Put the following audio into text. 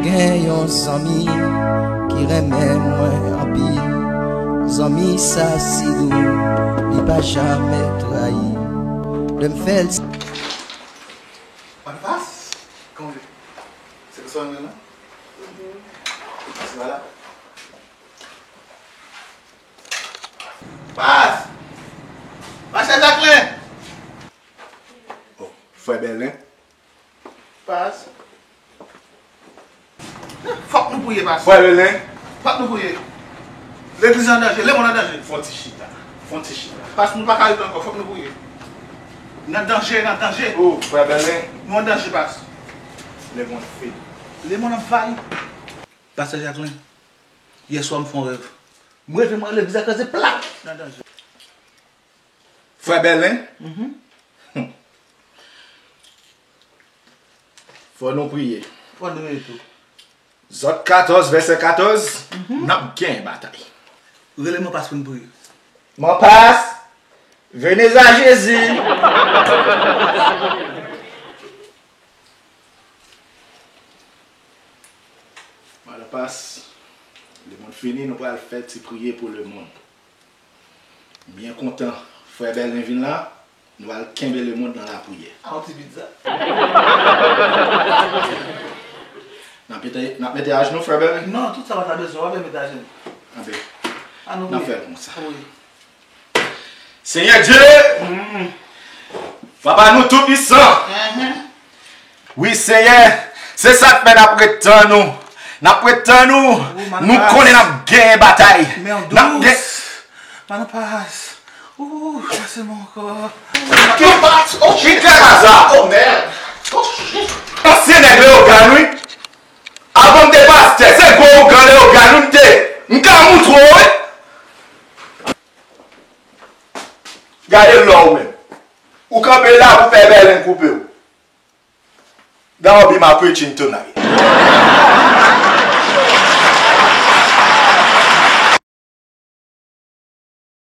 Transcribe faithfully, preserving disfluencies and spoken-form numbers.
Gen yon zanmi ki renmen mwen anpil. Zanmi sa si dou, li pa janmen trayi. Lè m fè l. Mwen pas? Kòman w ye? Se konsa w renmen mwen? Pas la. Pas! Pastè Jacquelin! Oh, frè Bèlen. Pas. Fòk nou priye, pas. Frè Bèlen. Fòk nou priye. Legliz an danje, lemonn an danje. Fon ti chita. Fon ti chita. Pas, nou pa ka rete ankò, fòk nou priye. Nan danje, nan danje. Oh, frè Bèlen. Nou an danje, pas. Lemonn fini. Lemonn anvayi. Pastè Jacquelin, yè swa m fè yon rèv. M reve m wè legliz la kraze plat. Nan danje. Frè Bèlen, fò nou priye. Fò nou priye tou. Zòt katòz, vèsè katòz, n ap gen batay. Rele mwen pas pou n priye. Mwen pas, venez à Jésus. Madan pas, lemonn fini, nou pral fè ti priye pou lemonn. M byen kontan frè Bèlen vin la. Nou al kenbe lemonn nan lapriyè. A, yon ti pizza. N ap mete, n ap mete ajnou, frè Bèlen? Non, tout sa pa ta bezwen, w ap mete ajnou. Anben, n ap fè l konsa. Wi. Senyè Dye, Papa nou toupisan. Wi, Senyè, se sa k fè n ap ret tann ou. N ap ret tann ou. Nou konnen n ap genyen batay. N ap gen. Mano Paz. Ouh, pase mon kò. Ki pas? Oh, shit, ki pas sa? Oh, merde. Oh, shit. Ansyen nèg Leyogàn, wi. Avan m te pastè, se gwo ougan Leyogàn, wi, m te. M ka moutre w, wi. Gade lò ou menm. Ou kanpe la pou fè Bèlen koupe w. That will be my preaching tonight.